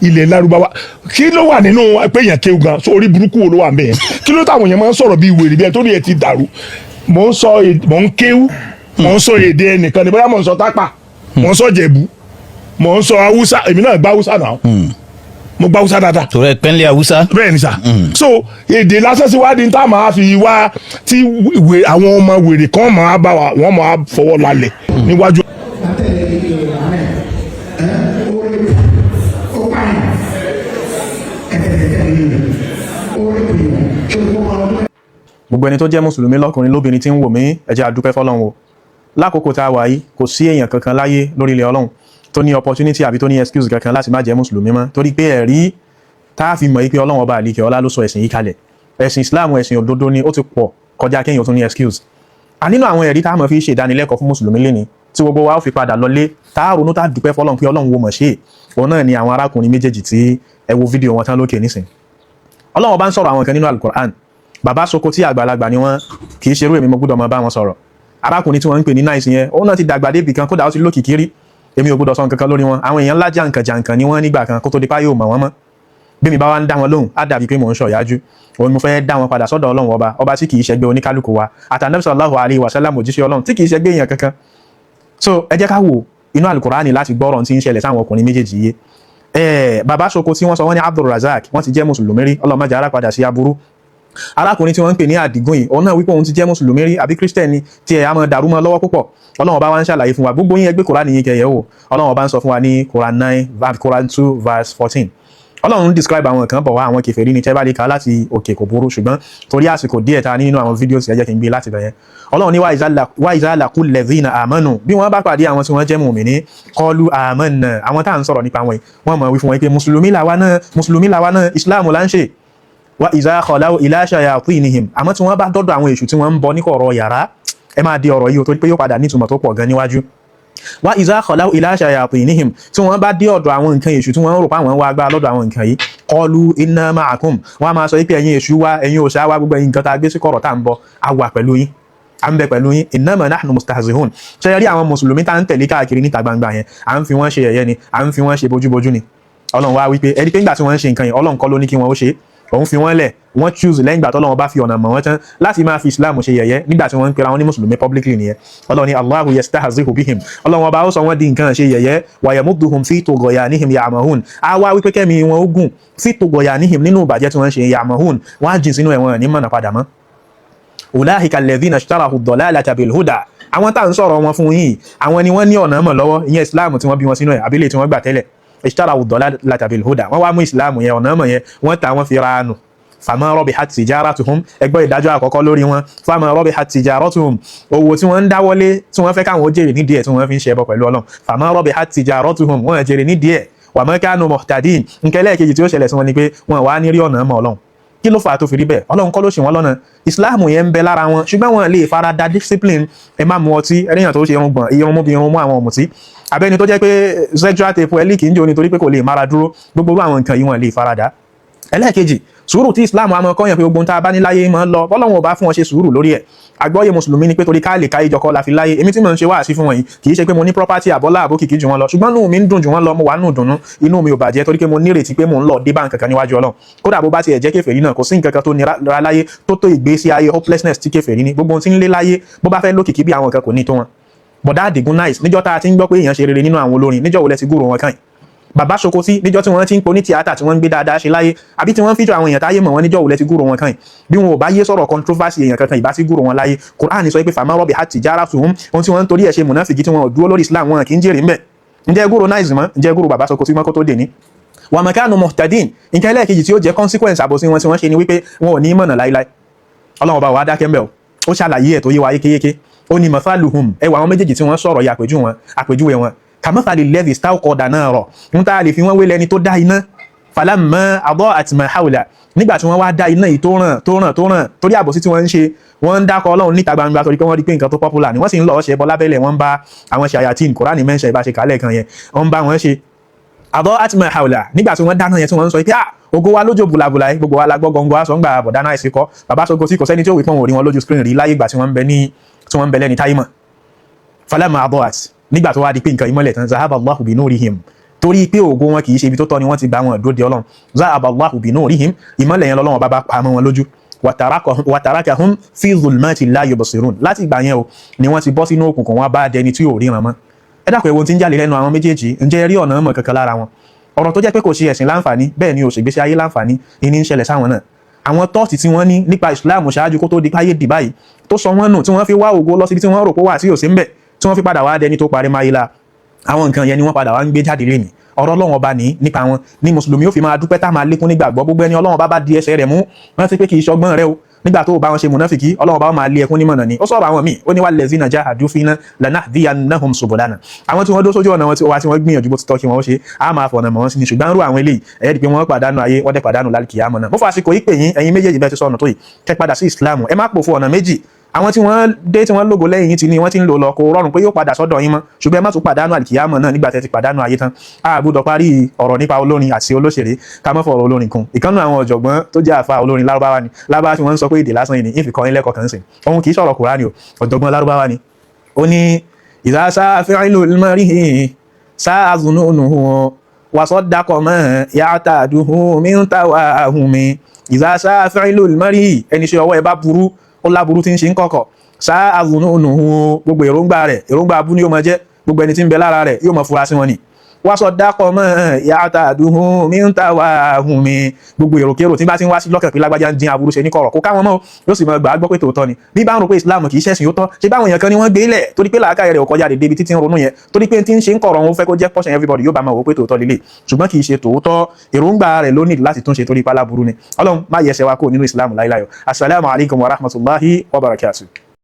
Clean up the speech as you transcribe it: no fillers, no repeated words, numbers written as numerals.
Ilẹ̀ Lárúbáwá, kí ló wà nínú pé èèyàn kéwù gan? So orí burúkú wo ló wà ń bẹ̀ yẹn? Kí ló táwọn èèyàn máa ń sọ̀rọ̀ bíi wèrè, bí ẹ tó ní ẹ ti dàrú? Mò ń sọ, mò ń kéwù, mò ń sọ èdè ẹnìkan ní, bóyá mò ń sọ Tápà, mò ń sọ Jẹ̀bú, mò ń sọ Haúsá. Èmi náà gbá Haúsá náà, mo gbá Haúsá dáadáa. Torí ẹ pẹ́ńlẹ̀ Haúsá. Bẹ́ẹ̀ ni sà. So èdè lásán sí wá di tá a máa fi wá tí ìwé àwọn ọmọ wèrè kan máa bá wa, wọ́n máa fọwọ́ lálẹ̀ níwájú. Atẹ̀lé ìlànà ẹ̀ ó pààyàn ẹ̀tẹ̀lẹ̀ ó rí pìyàn ṣé ó máa ọdún. Gbogbo ẹni tó jẹ́ mùsùlùmí, lọ́kùnrin lóbìnrin tí ń wò mí, ẹ jẹ́ a dúpẹ́ fọ́lọ́run o. Lákòókò tá a wà yìí, kò sí èèyàn kankan láyé lórí ilẹ̀ Ọlọ́run tó ní opportunity àbí tó ní excuse kankan láti má jẹ́ mùsùlùmí mọ́, torí pé ẹ̀rí tá a fi mọ̀ yí pé Ọlọ́run ọba àlìkẹ́ ọlá ló sọ ẹ̀sìn yìí kalẹ̀, ẹ̀sìn Islam, ẹ̀sìn òdodo ni, ó ti pọ̀ kọjá kéèyàn tó ní excuse. A nínú àwọn ẹ̀rí tá a mọ̀ fi ṣe ìdánilẹ́kọ̀ọ́ fún mùsùlùmí léni, tí gbogbo wa ó fi padà lọlé, tá a ronú, tá a dúpẹ́ fọ́lọ́run pé Ọlọ́run wo mọ̀ ṣe, òun náà ni àwọn arákùnrin méjèèjì tí ẹ wo fídíò wọn tán lókè nísìn. Ọlọ́run bá ń sọ̀rọ̀ àwọn kan nínú Alukur'an. Bàbá Soko tí àgbàlagbà ni wọ́n, kì í ṣerú èmi mo gbọ́dọ̀ máa bá wọn sọ̀rọ̀. Arákùnrin tí wọ́n ń pè ní Nice yẹn, òun náà ti dàgbà débì kan, kódà ó ti lókìkí rí. Èmi ò gbọ́dọ̀ sọ nǹkan kan lórí wọn. Àwọn èèyàn ńlá jàǹkàn jàǹkàn ni wọ́n nígbà kan kó tó di pa yóò mọ̀ wọ́n mọ́. Bí mi bá wá ń dá wọn lóhùn, á dàbí pé mò ń ṣọ̀yájú. Òun mo fẹ́ dá wọn padà sọ́dọ̀ Ọlọ́run ọba, ọba tí kì í ṣẹgbẹ́ oníkálukú wa, àtànàbí sallallahu alaihi wasallam, òjíṣẹ́ Ọlọ́run tí kì í ṣẹgbẹ́ èèyàn kankan. So ẹ jẹ́ ká wò inú Alukurani láti gbọ́rọ̀ tí ń ṣẹlẹ̀ sáwọn ọkùnrin méjèèjì yìí. Bàbá Soko tí wọ́n sọ wọ́n ní Abdulrazak, wọ́n ti jẹ́ mùsùlùmí rí, Ọlọ́run má jẹ́ ara padà sí aburú. Arákùnrin tí wọ́n ń pè ní Àdìgún yìí, òun náà wípé òun ti jẹ́ mùsùlùmí rí àbí Christian ni, tí ẹ̀ á máa dàrú mọ́ lọ́wọ́ púpọ̀. Ọlọ́run bá wá ń ṣàlàyé fún wa. Gbogbo yín, ẹgbẹ́ Kùránì yín kẹyẹ wò. Ọlọ́run bá ń sọ fún wa ní Quran 9, Quran 2 verse 14. Ọlọ́run describe àwọn kan bọ̀ wá, àwọn kèfèrí ní. Tẹ́bá lè kà láti òkè, kò burú, ṣùgbọ́n torí àsìkò díẹ̀ ta nínú àwọn fídíò tí ẹ jẹ́ kí n gbé láti bẹ̀yẹn. Ọlọ́run ní wa iza laqul ladhina amanu, bí wọ́n bá pàdé àwọn tí wọ́n jẹ́ mùmíní, qalu amanna. Àwọn tá à ń sọ̀rọ̀ nípa wọn yìí, wọ́n mọ̀ wí fún wọn pé mùsùlùmí làwa náà, mùsùlùmí làwa náà, ìsìláàmù là ń ṣe. Wa iza khalaw ila shayatinihim, àmọ́ tí wọ́n bá dọ́dọ̀ àwọn èṣù tí wọ́n ń bọ ní kọ̀rọ̀ yàrá, ẹ máa di ọ̀rọ̀ yìí o, torí pé yóò padà nítumọ̀ tó pọ̀ gan níwájú. Wa iza khalaw ila shayatinihim, tí wọ́n bá dé ọ̀dọ̀ àwọn nǹkan èṣù tí wọ́n ń rò pé àwọn wá agbára lọ́dọ̀ àwọn nǹkan yìí, qalu inna ma'akum, wọ́n á máa sọ pé ẹ̀yin èṣù wa, ẹ̀yin òòṣà wa, gbogbo ẹ̀yin nǹkan tá a gbé sí kọ̀rọ̀ tá à ń bọ, a wà pẹ̀lú yín, à ń bẹ pẹ̀lú yín, innama nahnu mustahzihun. Ṣe rí àwọn mùsùlùmí tá ń tẹ̀lé káàkiri níta gbangba yẹn, à ń fi wọ́n ṣe yẹ̀yẹ́ ni, à ń fi wọ́n ṣe bójúbójú ni. Ọlọ́run wá wípé ẹni pé nígbà tí wọ́n ń ṣe nǹkan yẹn, Ọlọ́run kọ́ ló ní kí wọ́n ó ṣe, òun fi wọ́n lẹ̀. Wọ́n choose lẹ́yìn ìgbà tọ́lọ́run bá fi ọ̀nà mọ̀ wọ́n tán láti máa fi Islam ṣe yẹ̀yẹ́ nígbà tí wọ́n ń pera wọn ní mùsùlùmí publicly nìyẹn. Ọlọ́run ní Allahu yastahzi'u bihim, Ọlọ́run ọba ó sọ wọ́n di nǹkan ṣe yẹ̀yẹ́, wa yamudduhum fi tughyanihim ya'mahun. Á wá wípé kẹ́mi wọn ó gùn, fi tughyanihim, nínú ìbàjẹ́ tí wọ́n ń ṣe, ya'mahun, wọ́n á jìn sínú ẹ̀wọ̀n ní mọ̀nà padà mọ́. Ulaika alladhina ishtarahu ad-dalalata bil-huda. Àwọn tá à ń sọ̀rọ̀ wọn fún yìí, àwọn ni wọ́n ní ọ̀nà mọ̀ lọ́wọ́, ìyẹn Islam tí wọ́n bí wọn sínú ẹ̀, àbílẹ̀ tí wọ́n gbà tẹ́lẹ̀. Ishtarahu ad-dalalata bil-huda, wọ́n wá mú Islam yẹn, ọ̀nà mọ̀ yẹn, wọ́n ta, wọ́n fi ra nù. Fama rabihat tijaratuhum, ẹgbẹ́ ìdájọ́ àkọ́kọ́ lórí wọn, fama rabihat tijaratuhum, owó tí wọ́n ń dáwọ́lé tí wọ́n fẹ́ káwọn ó jèrè nídìí ẹ̀ tí wọ́n fi ń ṣe ẹbọ pẹ̀lú Ọlọ́run, fama rabihat tijaratuhum, wọ́n jèrè nídìí ẹ̀. Wa ma kanu muhtadin. Nkẹ́lẹ́ kejì tí ó ṣẹlẹ̀ sí wọn ni pé wọ́n wá ní rí ọ̀nà mọ̀ Ọlọ́run. Kí ló fà á tó fi rí bẹ́ẹ̀? Ọlọ́run kọ́ ló ṣì wọ́n lọ́nà. Ìsìláàmù yẹn ń bẹ lára wọn, ṣùgbọ́n wọn lè fara da discipline. Ẹ má mu ọtí, ẹlẹ́yìn tó ṣe irun gbọ̀n, irun mú bí irun mú àwọn ọ̀mùtí, abẹ́ni tó jẹ́ pé sexual tape ẹ̀ líkì ń jò nítorí pé kò lè mára dúró. Gbogbo irú àwọn nǹkan yìí, wọn lè fara da. Ẹlẹ́ẹ̀kejì, sùúrù tí Islam àmọ́ kọ́yàn pé gbogbo tá a bá ní láyé máa ń lọ, bọ́lọ́run ò bá fún wọn ṣe sùúrù lórí ẹ̀. Àgbọ́yé mùsùlùmí ni pé torí ká lè káyé jọkọ́ la fi láyé. Èmi tí mò ń ṣe wáàsí fún wọn yìí, kì í ṣe pé mo ní property àbọ́lá àbókìkí jù wọn lọ, ṣùgbọ́n inú mi ń dùn jù wọn lọ. Mo wà nù dùnnú, inú mi ò bàjẹ́, torí pé mo nírètí pé mò ń lọ dé bá nǹkan kan níwájú Ọlọ́run. Kódà bó bá tiẹ̀ jẹ́ kèfèrí náà, kò sí nǹkan kan tó nira láyé tó tó ìgbésí ayé hopelessness tí kèfèrí ní. Gbogbo ohun tí ń lé láyé, bó bá fẹ́ lókìkí bí àwọn nǹkan, kò ní tó wọn. Bọ̀dá Àdìgún Nice, níjọ́ tá a ti ń gbọ́ pé èèyàn ṣe rere nínú àwọn olórin, níjọ́ wo lẹ ti gúrò wọn kàn yìí? Bàbá Sokoti, níjọ́ tí wọ́n ti ń po ní tíátà tí wọ́n ń gbé dáadáa ṣe láyé, àbí tí wọ́n ń fíjọ àwọn èèyàn táyé mọ̀ wọ́n, níjọ́ wo lẹ ti gúrò wọn kàn yìí? Bí wọn ò bá yé sọ̀rọ̀ controversy èèyàn kankan, ìbá ti gúrò wọn láyé. Quran sọ pé fama rabihat tijaratuhum, ohun tí wọ́n ń torí ẹ̀ ṣe mùnáfìkì tí wọ́n ò dúró lórí Islam, wọn kì í jèrè ńbẹ̀. Ǹjẹ́ gúrò Nice mọ́? Ǹjẹ́ gúrò bàbá Sokoti mọ́ kó tó dè ní? Wa makanu muhtadin. Nǹkan ẹlẹ́ẹ̀kejì tí ó jẹ́ consequence àbòsí wọn tí wọ́n ṣe ni wípé wọn ò ní mọ̀nà láíláí. Ọlọ́run bá wà á dákẹ́ mbẹ́ o, ó ṣàlàyé ẹ̀ tó yé wa yékéyéké. Ó ní mathaluhum, ẹwà àwọn méjèèjì tí wọ́n sọ̀rọ̀ yà, àpèjú wọn, àpèjúwe wọn, kamathali alladhi istawqada nara, ń tá a lè fi wọ́n wé lẹni tó dá iná, falamma ada'at ma hawla, nígbà tí wọ́n wá dá iná yìí tó ràn, tó ràn, tó ràn, torí àbòsí tí wọ́n ń ṣe, wọ́n ń dákọ̀ Ọlọ́run níta gbangba torí pé wọ́n rí pé nǹkan tó popular ni. Wọ́n sì ń lọ ṣe ẹbọ lábẹ́lẹ̀, wọ́n ń bá àwọn ṣayatin, Kùránì mẹ́ńṣẹ̀ ìbáṣe kálẹ̀ kan yẹn, wọ́n ń bá wọn ṣe. Ada'at ma hawla, nígbà tí wọ́n dáná yẹn, tí wọ́n ń sọ pé ah, ògo wa lójó bùlàbùlà yìí, gbogbo wa la gbọ́ gọ́ngọ́ aṣọ ń gbà bọ̀dá náà ìsìnkọ́. Bàbá Sokoti, kò sẹ́ni tí ó wí pọ́n òrí wọn lójú screen rí láyé ìgbà tí wọ́n ń bẹ ní, tí wọ́n ń bẹ lẹ́ni táyé mọ̀. Falamma ada'at, nígbà tó wá di pé nǹkan ìmọ́lẹ̀ tán, zahaba Allahu bi nurihim, Torí pé ògo wọn kì í ṣe ibi tó tọ́ ni wọ́n ti gba wọn dóde Ọlọ́run. Zahaballahu binurihim, ìmọ́lẹ̀ yẹn lọ́lọ́run bá bá pamọ́ wọn lójú. Watarakahum fi zulmati la yubsirun. Láti ìgbà yẹn o ni wọ́n ti bọ́ sínú òkùnkùn, wọn bá dẹni tí ò ríran mọ́. Ẹ dákun, ewo tí ń jáde lẹ́nu àwọn méjèèjì, ǹjẹ́ rí ọ̀nà mọ̀ kankan lára wọn? Ọ̀rọ̀ tó jẹ́ pé kò ṣe ẹ̀sìn láǹfààní, bẹ́ẹ̀ ni ò ṣègbésí ayé láǹfààní, ìní ń ṣẹlẹ̀ sáwọn náà. Àwọn tọ́ọ̀tì tí wọ́n ní nípa ìsìláàmù ṣáájú kó tó di páyé dì báyìí tó sọ wọ́n nù, tí wọ́n fi wá ògo lọ síbi tí wọ́n rò pé wà tí ò sí ń bẹ̀, tí wọ́n fi padà wá dẹni tó parí máyé la, àwọn nǹkan yẹn ni wọ́n padà wá ń gbé jáde lénìí. Ọ̀rọ̀ Ọlọ́run Ọba ní nípa wọn ní mùsùlùmí ó fi máa dúpẹ́, tá máa lékún nígbàgbọ́. Gbogbo ẹni Ọlọ́run bá bá di ẹsẹ̀ rẹ̀ mú, rántí pé kì í ṣọgbọ́n rẹ o. Nígbà tó o bá wọn ṣe mùnáfìkì, Ọlọ́run bá wọn máa lé ẹkún nímọ̀nà ni. Ó sọ̀rọ̀ àwọn míì, ó ní wallazina jahadu fina lanahdiyannahum subulana. Àwọn tí wọ́n dó sójú ọ̀nà wọn tí wọ́n tí wọ́n gbìyànjú bó ti tọ́ kí wọ́n ṣe, á máa fọ̀nà mọ̀ wọ́n sí ni. Ṣùgbọ́n rú àwọn eléyìí, ẹ̀yẹ́ di pé wọ́n pàdánù ayé, wọ́n dẹ̀ pàdánù lálùkìyámọ̀ náà. Mo fà àsìkò yìí pè yín, ẹ̀yin méjèèjì, bẹ́ẹ̀ ti sọnù tó yìí, kẹ́ padà sí Islam. Ẹ má pòfo ọ̀nà méjì. Àwọn tí wọ́n dé, tí wọ́n lógo lẹ́yìn yín ti ní wọ́n ti ń lò lọ, kò rọrùn pé yóò padà sọ́dọ̀ yín mọ́. Ṣùgbọ́n ẹ má tún pàdánù àlìkìyámọ̀ náà nígbà tẹ́ ti pàdánù ayé tán. A gbọ́dọ̀ parí ọ̀rọ̀ nípa olórin àti olóṣèré ká má fọ̀rọ̀ olórin kún. Ìkànnì àwọn ọ̀jọ̀gbọ́n tó jẹ́ àfa olórin Lárúbáwá ni, Lárúbáwá tí wọ́n ń sọ pé èdè lásán yìí ni ìfikọ́ ilé kọ̀ọ̀kan sìn. Òun kì í sọ̀rọ̀ Kùránì o, ọ̀jọ̀gbọ́n Lárúbáwá ni. Ó ní idha sa'a fi'lul mar'i sa'a zununuhu wa saddaqa ma ya'taduhu min tawahumi. Idha sa'a fi'lul mar'i, ẹni ṣe ọwọ́ ẹ bá burú, ó láburú tí ń ṣe ń kọ̀kọ̀, sáà zununuhu, gbogbo èròǹgbà rẹ̀, èròǹgbà abú ni yóò máa jẹ́. Gbogbo ẹni tí ń bẹ lára rẹ̀ yóò máa fura sí wọn ni. Wasaddaqa ma ya'taduhu min tawahumi, gbogbo èròkérò tí bá ti ń wá sí lọ́kàn pé lágbájá ń dín aburú ṣe ní kọ̀rọ̀, kó káwọn mọ́, yóò sì máa gbà á gbọ́ pé tòótọ́ ni. Bí bá ń rò pé Islam kì í ṣẹ̀sìn yóò tọ́ ṣe, báwọn èèyàn kan ni wọ́n gbé lẹ̀, torí pé làákàyè rẹ̀ ò kọjá débi títí ń ronú yẹn, torí pé tí ń ṣe ń kọ̀rọ̀ wọn fẹ́ kó jẹ́ portion everybody, yóò bá máa wò pé tòótọ́ lílé, ṣùgbọ́n kì í ṣe tòótọ́. Èròǹgbà rẹ̀ ló ní láti tún ṣe, torí pálá burú ni. Ọlọ́run má yẹsẹ̀ wa kó nínú Islam láíláyọ̀. Assalamu alaikum wa rahmatullahi wa barakatuh.